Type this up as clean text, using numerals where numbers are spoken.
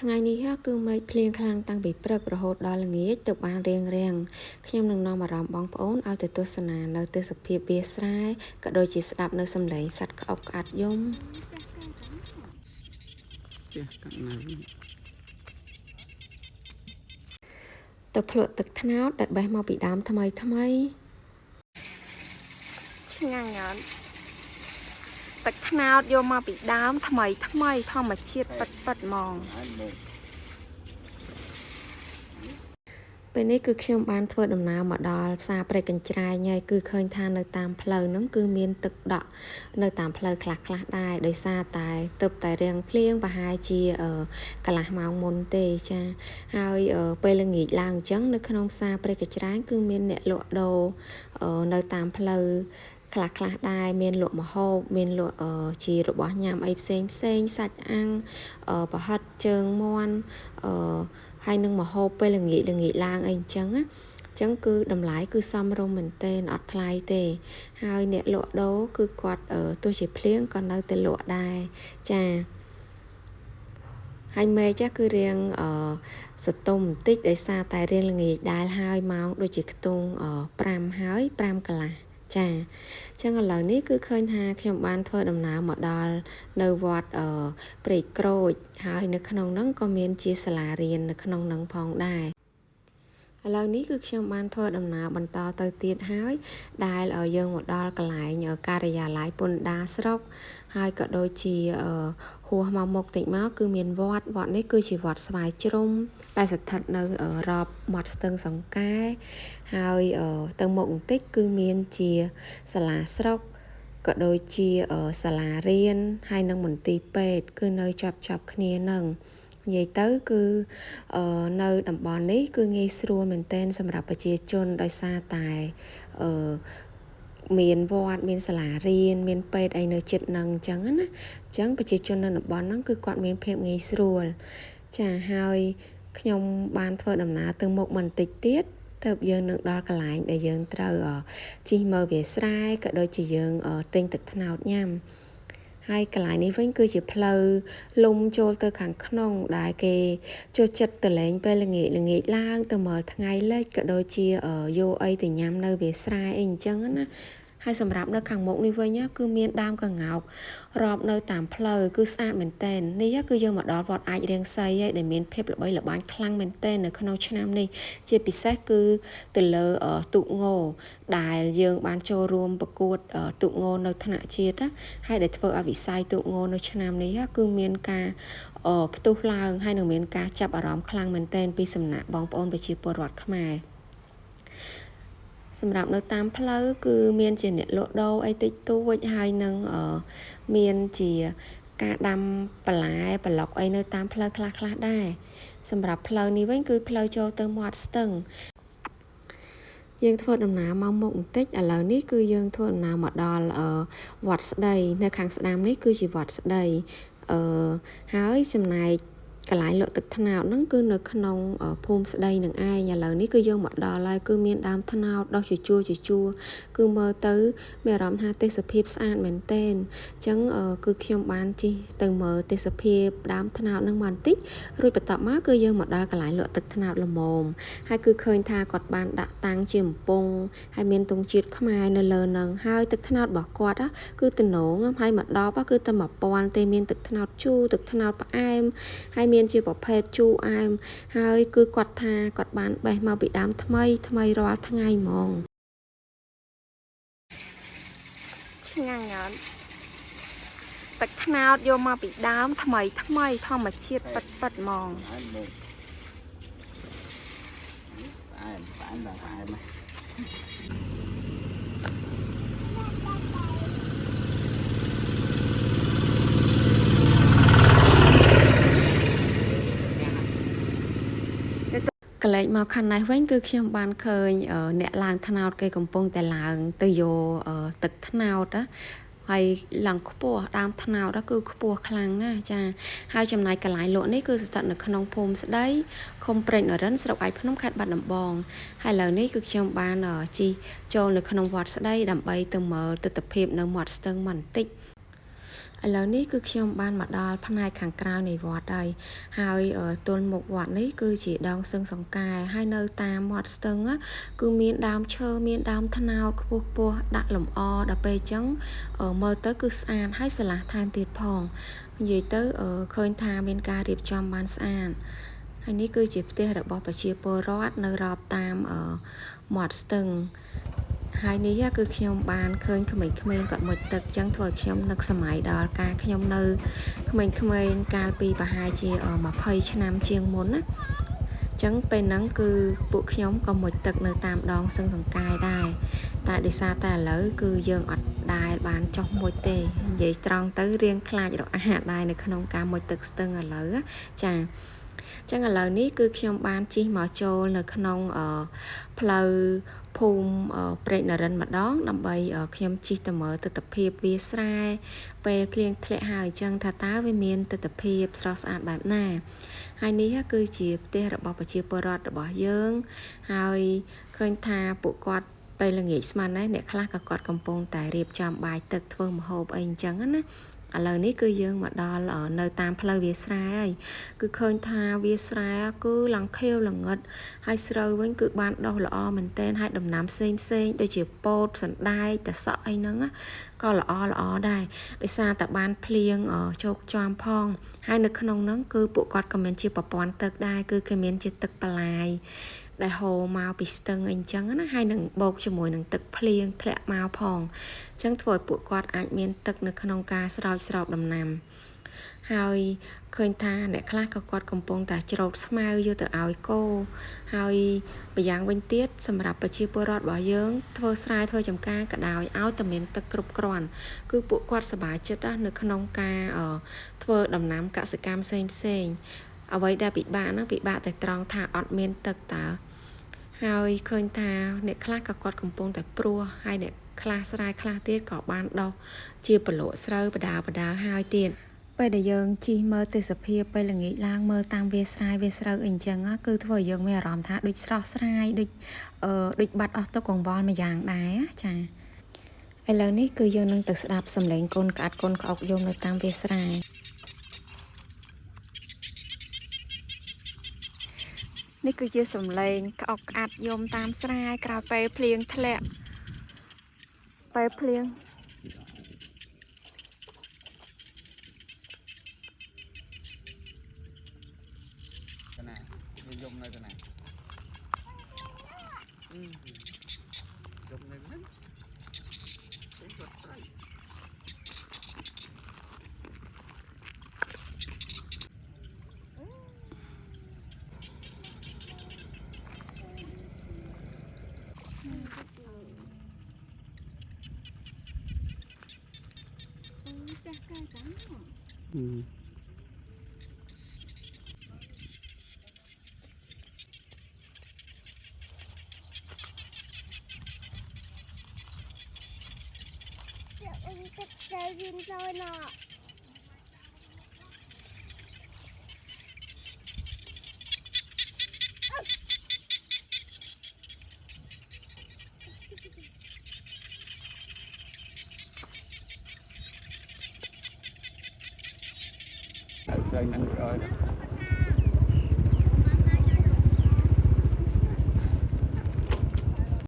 ថ្ងៃនេះគឺមេឃភ្លៀងខ្លាំងតាំងពីព្រឹករហូតដល់ល្ងាចទៅបានរៀងរាំងខ្ញុំនឹងនាំអារម្មណ៍បងប្អូនឲ្យទៅទស្សនានៅទេសភាពវាលស្រែក៏ដូចជាស្ដាប់នៅសំឡេងសត្វក្អុកក្អាត់យំ ផ្ទះកាត់នៅ ទៅភ្លក់ទឹកត្នោតដែលបេះមកពីដើមថ្មីថ្មី ឆ្ងាញ់អត់ទឹកត្នោតយកមកពីដើមថ្មីថ្មីធម្មជាតិពិតពិតហ្មង ហើយមក ពេលនេះគឺខ្ញុំបានធ្វើដំណើរមកដល់ផ្សារព្រែកកញ្ច្រែងហើយគឺឃើញថានៅតាមផ្លូវហ្នឹងគឺមានទឹកដក់នៅតាមផ្លូវខ្លះខ្លះដែរដោយសារតែទឹកតែរៀងភ្លៀងប្រហែលជាកន្លះម៉ោងមុនទេចាហើយពេលល្ងាចឡើងអញ្ចឹងនៅក្នុងផ្សារព្រែកកញ្ច្រែងគឺមានអ្នកលក់ដូរនៅតាមផ្លូវខ្លះខ្លះដែរមានលក់ម្ហូបមានលក់ជារបស់ញ៉ាំអីផ្សេងផ្សេងសាច់អាំងប្រហិតជើងមាន់អឺហើយនឹងម្ហូបពេលល្ងាចល្ងាចឡើងអីអញ្ចឹងណាអញ្ចឹងគឺតម្លៃគឺសមរម្យមែនទែនអត់ថ្លៃទេហើយអ្នកលក់ដូរគឺគាត់ទោះជាភ្លៀងក៏នៅតែលក់ដែរចាហើយមេឃគឺរៀងសតុំបន្តិចដោយសារតែរៀងល្ងាចដែរហើយម៉ោងដូចជាខ្ទង់5ហើយ5កន្លះចាអញ្ចឹងឥឡូវនេះគឺឃើញថាខ្ញុំបានធ្វើដំណើរមកដល់នៅវត្តព្រែកក្រូចហើយនៅក្នុងហ្នឹងក៏មានជាសាលារៀននៅក្នុងហ្នឹងផងដែរឥឡូវនេះគឺខ្ញុំបានធ្វើដំណើរបន្តទៅទៀតហើយដែលយើងមកដល់កន្លែងការិយាល័យពន្ធដារស្រុកហើយក៏ដូចជាហួសមកមុខតិចមកគឺមានវត្តវត្តនេះគឺជាវត្តស្វាយជ្រុំដែលស្ថិតនៅរอบមាត់ស្ទឹងសង្កែហើយទៅមុខបន្តិចគឺមានជាសាលាស្រុកក៏ដូចជាសាលារៀនហើយនិងមន្ទីរពេទ្យគឺនៅជាប់ៗគ្នានឹងនិយាយទៅគឺនៅតំបន់នេះគឺងាយស្រួលមែនទែនសម្រាប់ប្រជាជនដោយសារតែមានវត្តមានសាលារៀនមានពេទ្យអីនៅជិតនឹងអញ្ចឹងណាអញ្ចឹងប្រជាជននៅតំបន់ហ្នឹងគឺគាត់មានភាពងាយស្រួលចាហើយខ្ញុំបានធ្វើដំណើរទៅមុខបន្តិចទៀតទើបយើងនឹងដល់កន្លែងដែលយើងត្រូវជិះមើលវាលស្រែក៏ដូចជាយើងទិញទឹកត្នោតញ៉ាំហើយកន្លែងនេះវិញគឺជាផ្លូវលំចូលទៅខាងក្នុងដែលគេចូលចិត្តទៅលេងពេលល្ងាចល្ងាចឡើងទៅមើលថ្ងៃលិចក៏ដូចជាយកអីទៅញ៉ាំនៅវាលស្រែអីអញ្ចឹងណាហើយសម្រាប់នៅខាងមុខនេះវិញគឺមានដើមកង្កោករាប់នៅតាមផ្លូវគឺស្អាតមែនទែននេះគឺយើងមកដល់វត្តអាចរៀងសីហើយដែលមានភាពល្បីល្បាញខ្លាំងមែនទែននៅក្នុងឆ្នាំនេះជាពិសេសគឺទៅលើទូកងដែលយើងបានចូលរួមប្រកួតទូកងនៅថ្នាក់ជាតិណាហើយដែលធ្វើឲ្យវិស័យទូកងនៅឆ្នាំនេះគឺមានការផ្ទុះឡើងហើយនឹងមានការចាប់អារម្មណ៍ខ្លាំងមែនទែនពីសំណាក់បងប្អូនប្រជាពលរដ្ឋខ្មែរសម្រាប់នៅតាមផ្លូវគឺមានជាអ្នកលក់ដូរអីតិចតួចហើយនឹងមានជាការដាំបន្លែប្លុកអីនៅតាមផ្លូវខ្លះៗដែរសម្រាប់ផ្លូវនេះវិញគឺផ្លូវចូលទៅមាត់ស្ទឹងយើងធ្វើដំណើរមកមុខបន្តិចឥឡូវនេះគឺយើងធ្វើដំណើរមកដល់វត្តស្ដីនៅខាងស្ដាំនេះគឺជាវត្តស្ដីហើយចំណែកកន្លែងលក់ទឹកត្នោតហ្នឹងគឺនៅក្នុងភូមិស្ដីនឹងឯងឥឡូវនេះគឺយើងមកដល់ហើយគឺមានដើមត្នោតដុះជាជួរជាជួរគឺមើលទៅមានអារម្មណ៍ថាទេសភាពស្អាតមែនទែនអញ្ចឹងគឺខ្ញុំបានជិះទៅមើលទេសភាពដើមត្នោតហ្នឹងមកបន្តិចរួចបន្ទាប់មកគឺយើងមកដល់កន្លែងលក់ទឹកត្នោតល្មមហើយគឺឃើញថាគាត់បានដាក់តាំងជាកំពង់ហើយមានទង់ជាតិខ្មែរនៅលើហ្នឹងហើយទឹកត្នោតរបស់គាត់គឺទំនងហើយមកដល់គឺតែ1000ទេមានទឹកត្នោតជូរទឹកត្នោតផ្អែមហើយមានជាប្រភេទជូរអែមហើយគឺគាត់ថាគាត់បានបេះមកពីដើមថ្មីថ្មីរាល់ថ្ងៃហ្មង ឆ្ងាញ់អត់ទឹកត្នោតយកមកពីដើមថ្មីថ្មីធម្មជាតិពិតពិតហ្មង ហើយមកផ្អែមផ្អែមដល់ផ្អែមណា កលែកមកខាងនេះវិញគឺខ្ញុំបានឃើញអ្នកឡើងត្នោតគេកំពុងតែឡើងទៅយកទឹកត្នោតណាហើយឡើងខ្ពស់ដើមត្នោតគឺខ្ពស់ខ្លាំងណាស់ចាហើយចំណែកកន្លែងលក់នេះគឺស្ថិតនៅក្នុងភូមិស្ដីឃុំព្រែកនរិន្ទស្រុកឯកភ្នំខេត្តបាត់ដំបងហើយឥឡូវនេះគឺខ្ញុំបានជិះចូលនៅក្នុងវត្តស្ដីដើម្បីទៅមើលទិដ្ឋភាពនៅមាត់ស្ទឹងបន្តិច ឥឡូវនេះគឺខ្ញុំបានមកដល់ផ្នែកខាងក្រៅនៃវត្តហើយហើយទល់មុខវត្តនេះគឺជាដងស្ទឹងសង្កែហើយនៅតាមមាត់ស្ទឹងគឺមានដើមឈើមានដើមត្នោតខ្ពស់ខ្ពស់ដាក់លម្អដល់ពេលអញ្ចឹងមើលទៅគឺស្អាតហើយស្រឡះថែមទៀតផងនិយាយទៅឃើញថាមានការរៀបចំបានស្អាតហើយនេះគឺជាផ្ទះរបស់ប្រជាពលរដ្ឋនៅរอบតាមមាត់ស្ទឹងហើយនេះគឺខ្ញុំបានឃើញក្មេងៗគាត់មុជទឹកចឹងធ្វើឲ្យខ្ញុំនឹកសម័យដល់ការខ្ញុំនៅក្មេងៗកាលពីប្រហែលជា20ឆ្នាំជាងមុនណាចឹងពេលហ្នឹងគឺពួកខ្ញុំក៏មុជទឹកនៅតាមដងស្ទឹងសង្កែដែរតែដោយសារតែឥឡូវគឺយើងអត់ដែលបានចុះមុជទេនិយាយត្រង់ទៅរៀងខ្លាចរអាដែរនៅក្នុងការមុជទឹកស្ទឹងឥឡូវចាចឹងឥឡូវនេះគឺខ្ញុំបានជិះមកចូលនៅក្នុងផ្លូវភូមិព្រែកនរិន្ទម្ដងដើម្បីខ្ញុំជិះទៅមើលទិដ្ឋភាពវាស្រែពេលភ្លៀងធ្លាក់ហើយអញ្ចឹងថាតើវាមានទិដ្ឋភាពស្រស់ស្អាតបែបណាហើយនេះគឺជាផ្ទះរបស់ប្រជាពលរដ្ឋរបស់យើងហើយឃើញថាពួកគាត់ពេលល្ងាចស្មានដែរអ្នកខ្លះក៏គាត់កំពុងតែរៀបចំបាយទឹកធ្វើម្ហូបអីអញ្ចឹងណាឥឡូវនេះគឺយើងមកដល់នៅតាមផ្លូវវាស្រែហើយគឺឃើញថាវាស្រែគឺឡើងខៀវល្ងិតហើយស្រូវវិញគឺបានដុះល្អមែនទែនហើយដំណាំផ្សេងផ្សេងដូចជាពោតសណ្ដែកតសក់អីហ្នឹងក៏ល្អល្អដែរដោយសារតែបានភ្លៀងជោគជាំផងហើយនៅក្នុងហ្នឹងគឺពួកគាត់ក៏មានជាប្រព័ន្ធទឹកដែរគឺគេមានជាទឹកបន្លាយដែលហូរមកពីស្ទឹងអីចឹងណាហើយនឹងបូកជាមួយនឹងទឹកភ្លៀងធ្លាក់មកផងអញ្ចឹងធ្វើឲ្យពួកគាត់អាចមានទឹកនៅក្នុងការស្រោចស្រពដំណាំហើយឃើញថាអ្នកខ្លះក៏គាត់កំពុងតែច្រូតស្មៅយកទៅឲ្យគោហើយម្យ៉ាងវិញទៀតសម្រាប់ប្រជាពលរដ្ឋរបស់យើងធ្វើស្រែធ្វើចម្ការក៏ដោយឲ្យតែមានទឹកគ្រប់គ្រាន់គឺពួកគាត់សប្បាយចិត្តណាស់នៅក្នុងការធ្វើដំណាំកសិកម្មផ្សេងផ្សេងអ្វីដែលពិបាកហ្នឹងពិបាកតែត្រង់ថាអត់មានទឹកតើហើយឃើញថាអ្នកខ្លះក៏គាត់កំពុងតែព្រោះហើយអ្នកខ្លះស្រែខ្លះទៀតក៏បានដោះជាប្រលក់ស្រូវបដាបដាហើយទៀតពេលដែលយើងជិះមើលទេសភាពពេលល្ងាចឡើងមើលតាមវាស្រែវាស្រូវអីចឹងគឺធ្វើឲ្យយើងមានអារម្មណ៍ថាដូចស្រស់ស្រាយដូចបាត់អស់ទុក្ខកង្វល់មួយយ៉ាងដែរចាឥឡូវនេះគឺយើងនឹងទៅស្ដាប់សំឡេងកូនក្អាត់កូនក្អុកយំនៅតាមវាស្រែនេះគឺជាសំឡេងក្អុកក្អាត់យំតាមស្រែក្រោយពេលភ្លៀងធ្លាក់ពេលភ្លៀង ណាយំនៅកណាយំនៅហ្នឹងគាត់ត្រី ទៅនឹងអើយ